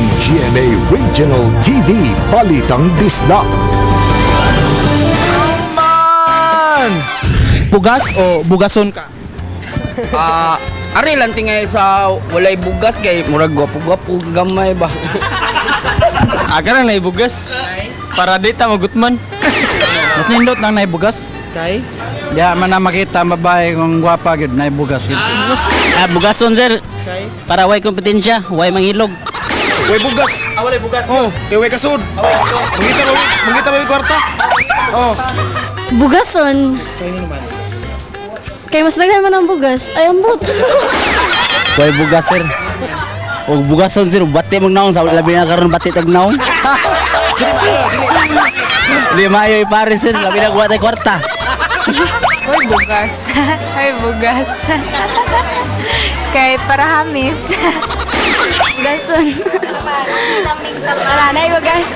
Ang GMA Regional TV Balitang Bisdak. Man! Bugas o bugason ka? Ah, ari lang tingay sa walay bugas kay murag gwapo-gwapo gamay ba. Aga lang naibugas. Para di ta magutman. Mas nindot lang naibugas. Kay? Diya man na makita ang babae kung gwapa gyud naibugas gyud. Ah, bugason, sir. Kay? Para way kompetensya, way mangilog. Way bugas. Ah, walay bugas. Oh, kay way kasud. Mangita ba, mangita ba yung kwarta? Oh. Bugason. Kay naman. Kay mas daghan man ang bugas. Ay, ambot. Way bugas, sir. Og bugason, sir, bati mong naong sa labi na karon bati tag naong. Di maayo ipare, sir, labi na kuha tay kwarta. Uy, bugas. Ay, bugas. Kay para hamis. Bugason. Para na bugas.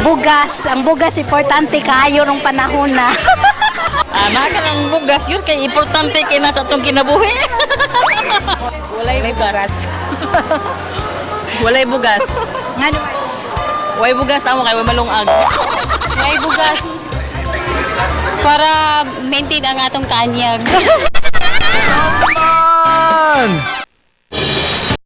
Bugas. Ang bugas importante kaayo nung panahon na. Ah, ka ng bugas yun kay importante kay nasa atong kinabuhi. Walay bugas. Walay bugas. Ngano? Walay bugas amo kay way malungag. May bugas. Para maintain ang atong kanyag. Man!